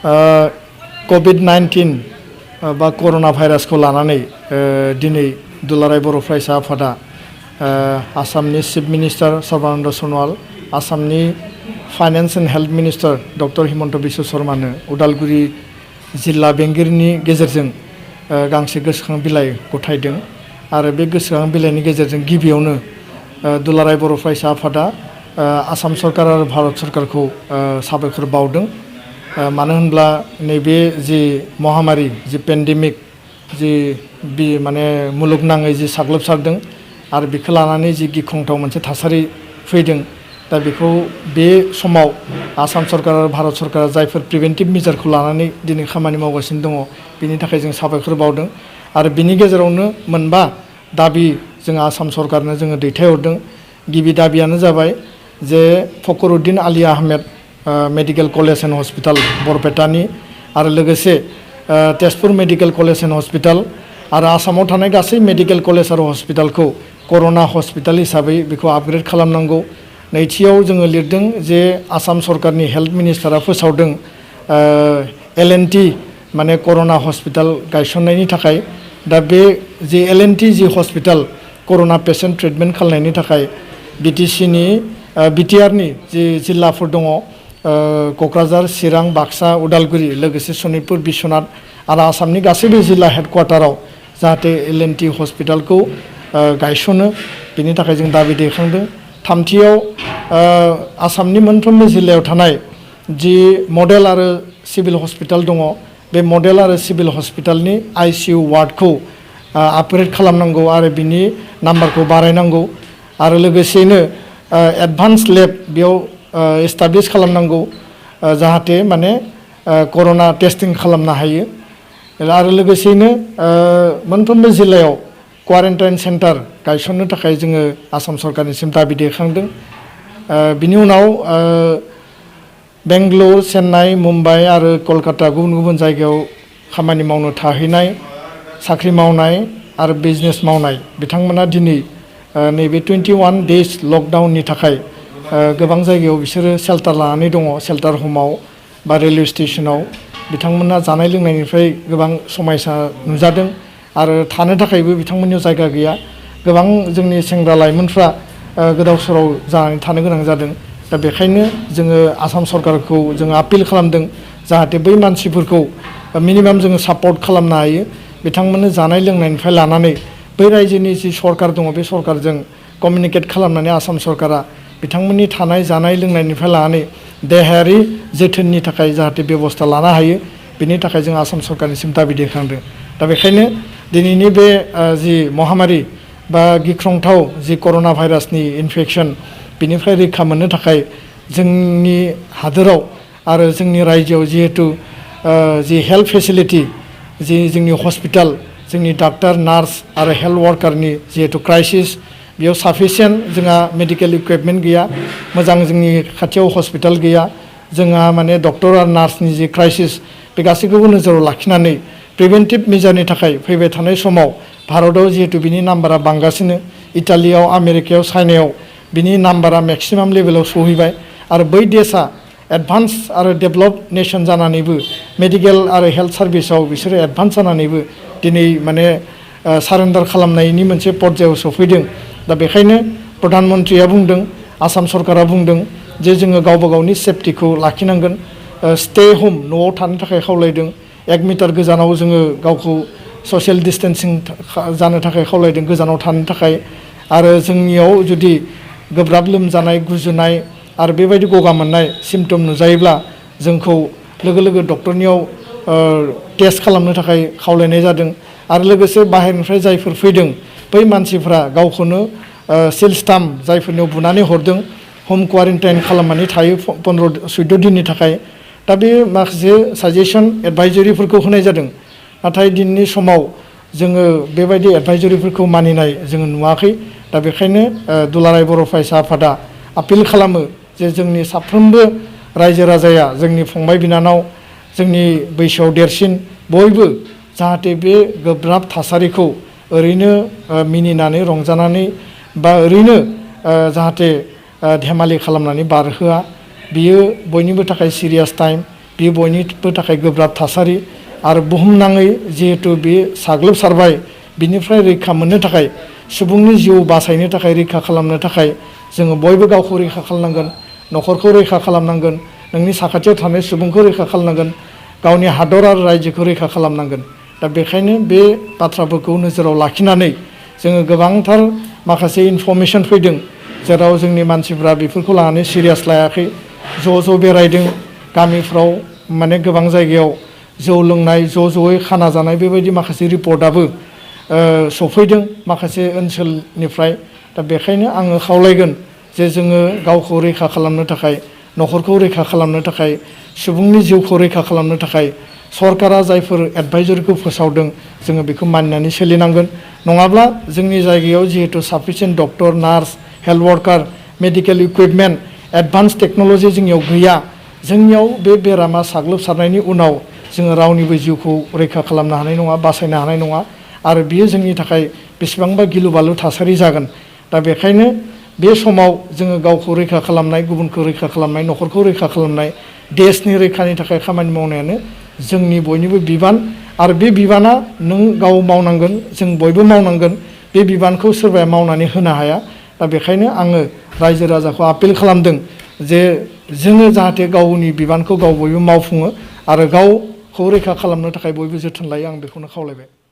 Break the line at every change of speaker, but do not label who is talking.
COVID-19 बा कर'ना भाइरासखौ लानानै दिनै दुलाराय बर' फरायसा आफादा आसामनि चिफ मिनिस्टार सर्बानन्द सन'वाल, आसामनि finance and health minister doctor Himanta Biswa शर्मानो उदालगुरि जिल्ला बेंगिरिनि गेजेरजों गांसे गोसोखां बिलाइ गथायदों आरो बे गोसोखां बिलाइनि गेजेरजों गिबियावनो दुलाराय बर' फरायसा आफादा आसाम सरकार आरो भारत सरकारखौ साबायखर बावदों। मानो होनब्ला नैबे जि महामारी जि पेन्डेमिक जि माने मुलुगनाङै जि साग्लोबसारदों आरो बेखौ लानानै जि गिख्रंथाव मोनसे थासारि फैदों, दा बेखौ बे समाव आसाम सरकार आरो भारत सरकारा जायफोर प्रिभेन्टिभ मेजारखौ लानानै दिनै खामानि मावगासिनो दङ, बिनि थाखाय जों साबायखर बावदों। आरो बिनि गेजेरावनो मोनबा दाबि जों आसाम सरकारनो जोङो दैथायहरदों। गिबि दाबियानो जाबाय जे Fakhruddin Ali Ahmed medical college and hospital बरपेटानि आरो लोगोसे Tezpur medical college and hospital आरो आसामाव थानाय गासै मेडिकेल कलेज आरो हस्पिटालखौ कर'ना हस्पिटाल हिसाबै बेखौ आपग्रेड खालामनांगौ। नैथियाव जोङो लिरदों जे आसाम सरकारनि हेल्थ मिनिस्टारा फोसावदों L&T माने कर'ना हस्पिटाल गायसननायनि थाखाय। दा बे जि L&T जि हस्पिटाल कर'ना पेसेन्ट ट्रिटमेन्ट खालामनायनि थाखाय बिटिआरनि जि जिल्लाफोर दङ, क'क्राझार, चिरां, बाक्सा, उदालगुरि, लोगोसे सनितपुर, बिश्वनाथ आरो आसामनि गासैबो जिल्ला हेडक्वार्टाराव जाहाथे L&T हस्पिटालखौ गायसनो, बिनि थाखाय जों दाबि दैखांदों। थामथियाव आसामनि मोनफ्रोमबो जिल्लायाव थानाय जि मडेल आरो सिभिल हस्पिटाल दङ, बे मडेल आरो सिभिल हस्पिटालनि ICU वार्डखौ आपग्रेड खालामनांगौ आरो बिनि नाम्बारखौ बारायनांगौ आरो लोगोसेयैनो एडभान्स लेब बेयाव एस्टाब्लिश खालामनांगौ जाहाथे माने कर'ना टेस्टिं खालामनो हायो आरो लोगोसेयैनो मोनफ्रोमबो जिल्लायाव क्वारेन्टाइन सेन्टार गायसननो थाखाय जोङो आसाम सरकारनिसिम दाबि दैखांदों। बिनि उनाव बेंगलुरु, चेन्नाइ, मुम्बाइ आरो कलकाता गुबुन गुबुन जायगायाव खामानि मावनो थाहैनाय, साख्रि मावनाय आरो बिजनेस मावनाय बिथांमोना दिनै नैबे 21 डेज लकडाउननि थाखाय गोबां जायगायाव बिसोरो सेल्टार लानानै दङ। सेल्टार हमाव बा रेलवे स्टेसनाव बिथांमोना जानाय लोंनायनिफ्राय गोबां समस्या नुजादों आरो थानो थाखायबो बिथांमोननियाव जायगा गैया। गोबां जोंनि सेंग्रा लाइमोनफ्रा गोदाव सोराव जानानै थानो गोनां जादों। दा बेखायनो जोङो आसाम सरकारखौ जोङो आपिल खालामदों जाहाथे बै मानसिफोरखौ मिनिमाम जोङो सापर्ट खालामनो हायो। बिथांमोननो जानाय लोंनायनिफ्राय लानानै बै रायजोनि जि सरकार दङ, बे सरकारजों कमिउनिकेट खालामनानै आसाम सरकारा बिथांमोननि थानाय जानाय लोंनायनिफ्राय लानानै देहायारि जोथोननि थाखाय जाहाथे बेबस्था लानो हायो, बिनि थाखाय जों आसाम सरकारनिसिम दाबि दैखांदों। दा बेखायनो दिनैनि बे जि महामारी बा गिख्रंथाव जि कर'ना भाइरासनि इनफेकसन, बिनिफ्राय रैखा मोननो थाखाय जोंनि हादोराव आरो जोंनि रायजोआव जिहेथु जि हेल्थ फेसिलिटि, जि जोंनि हस्पिटाल, जोंनि डाक्टार, नार्स आरो हेल्थ वार्कारनि जिहेतु क्राइसिस, बेयाव साफिसियेन्ट जोंहा मेडिकेल इकुइपमेन्ट गैया, मोजां जोंनि खाथियाव हस्पिटाल गैया, जोंहा माने डक्टर आरो नार्सनि जि क्राइसिस, बे गासैखौबो नोजोराव लाखिनानै प्रिभेन्टिभ मेजारनि थाखाय फैबाय थानाय समाव भारतआव जिहेतु बिनि नाम्बारा बांगासिनो, इटालियाव, आमेरिकायाव, चाइनायाव बिनि नाम्बारा मेक्सिमाम लेभेलाव सहैबाय आरो बै देशा एडभान्स आरो डेभेलप नेसन जानानैबो मेडिकेल आरो हेल्थ सार्भिसाव बिसोरो एडभान्स जानानैबो दिनै माने सारेन्डार खालामनायनि मोनसे पर्यायाव सफैदों। दा बेखायनो प्रधान मन्त्रिया बुंदों, आसाम सरकारा बुंदों जे जोङो गावबा गावनि सेफटिखौ लाखिनांगोन, स्टे हम, न'आव थानो थाखाय खावलायदों, 1 मिटार गोजानाव जोङो गावखौ ससियेल डिस्टेन्सिं जानो थाखाय खावलायदों, गोजानाव थानो थाखाय। आरो जोंनियाव जुदि गोब्राब लोमजानाय, गुजुनाय आरो बेबायदि गगा मोननाय सिम्पटम नुजायोब्ला जोंखौ लोगो लोगो डक्टरनियाव टेस्ट खालामनो थाखाय खावलायनाय जादों। आरो लोगोसे बाहेरनिफ्राय जायफोर फैदों बै मानसिफ्रा गावखौनो सिलस्टाम्प जायफोरनियाव बुनानै हरदों, हम क्वारेन्टाइन खालामनानै थायो 15-14 दिननि थाखाय। दा बे माखासे साजेसन एडभाइजरिफोरखौ होनाय जादों, नाथाय दिनैनि समाव जोङो बेबायदि एडभाइजरिफोरखौ मानिनाय जोङो नुवाखै। दा बेखायनो दुलाराय बर' फरायसा आफादा आपिल खालामो जे जोंनि साफ्रोमबो रायजो राजाया, जोंनि फंबाय बिनानाव, जोंनि बैसोआव देरसिन बयबो जाहाथे बे गोब्राब थासारिखौ ओरैनो मिनिनानै रंजानानै बा ओरैनो जाहाथे धेमालि खालामनानै बारहोआ। बियो बयनिबो थाखाय सिरियास टाइम, बे बयनिबो थाखाय गोब्राब थासारि आरो बुहुमनाङै जिहेतु बे साग्लोबसारबाय बिनिफ्राय रैखा मोननो थाखाय सुबुंनि जिउ बासायनो थाखाय रैखा खालामनो थाखाय जोङो बयबो गावखौ रैखा खालामनांगोन न'खरखौ रैखा खालामनांगोन नोंनि साखाथियाव थानाय सुबुंखौ रैखा खालामनांगोन गावनि हादर आरो रायजोखौ रैखा खालामनांगोन दा बेखायनो बे बाथ्राफोरखौ नोजोराव लाखिनानै जोङो गोबांथार माखासे इनफरमेसन फैदों जेराव जोंनि मानसिफ्रा बेफोरखौ लानानै सिरियास लायाखै ज' बेरायदों गामिफ्राव माने गोबां जायगायाव जौ लोंनाय ज'यै खाना जानाय बेबायदि माखासे रिपर्टआबो सफैदों माखासे ओनसोलनिफ्राय दा बेखायनो आङो खावलायगोन जे जोङो गावखौ रैखा खालामनो थाखाय न'खरखौ रैखा खालामनो थाखाय सुबुंनि जिउखौ रैखा खालामनो थाखाय सरकारा जायफोर एडभाइजरिखौ फोसावदों जोङो बेखौ मानिनानै सोलिनांगोन नङाब्ला जोंनि जायगायाव जिहेतु sufficient doctor nurse health worker medical equipment advance technology जोंनियाव गैया जोंनियाव बे बेरामा साग्लोबसारनायनि उनाव जोङो रावनिबो जिउखौ रैखा खालामनो हानाय नङा बासायनो हानाय नङा आरो बियो जोंनि थाखाय बेसेबांबा गिलु बालु थासारि जागोन दा बेखायनो बे समाव जोङो गावखौ रैखा खालामनाय गुबुनखौ रैखा खालामनाय न'खरखौ रैखा खालामनाय देशनि रैखानि थाखाय खामानि मावनायानो जोंनि बयनिबो बिबान आरो बे बिबाना नों गाव मावनांगोन जों बयबो मावनांगोन बे बिबानखौ सोरबाया मावनानै होनो हाया दा बेखायनो आङो रायजो राजाखौ आपिल खालामदों जे जोङो जाहाथे गावनि बिबानखौ गाव बयबो मावफुङो आरो गावखौ रैखा खालामनो थाखाय बयबो जोथोन लायो आं बेखौनो खावलायबाय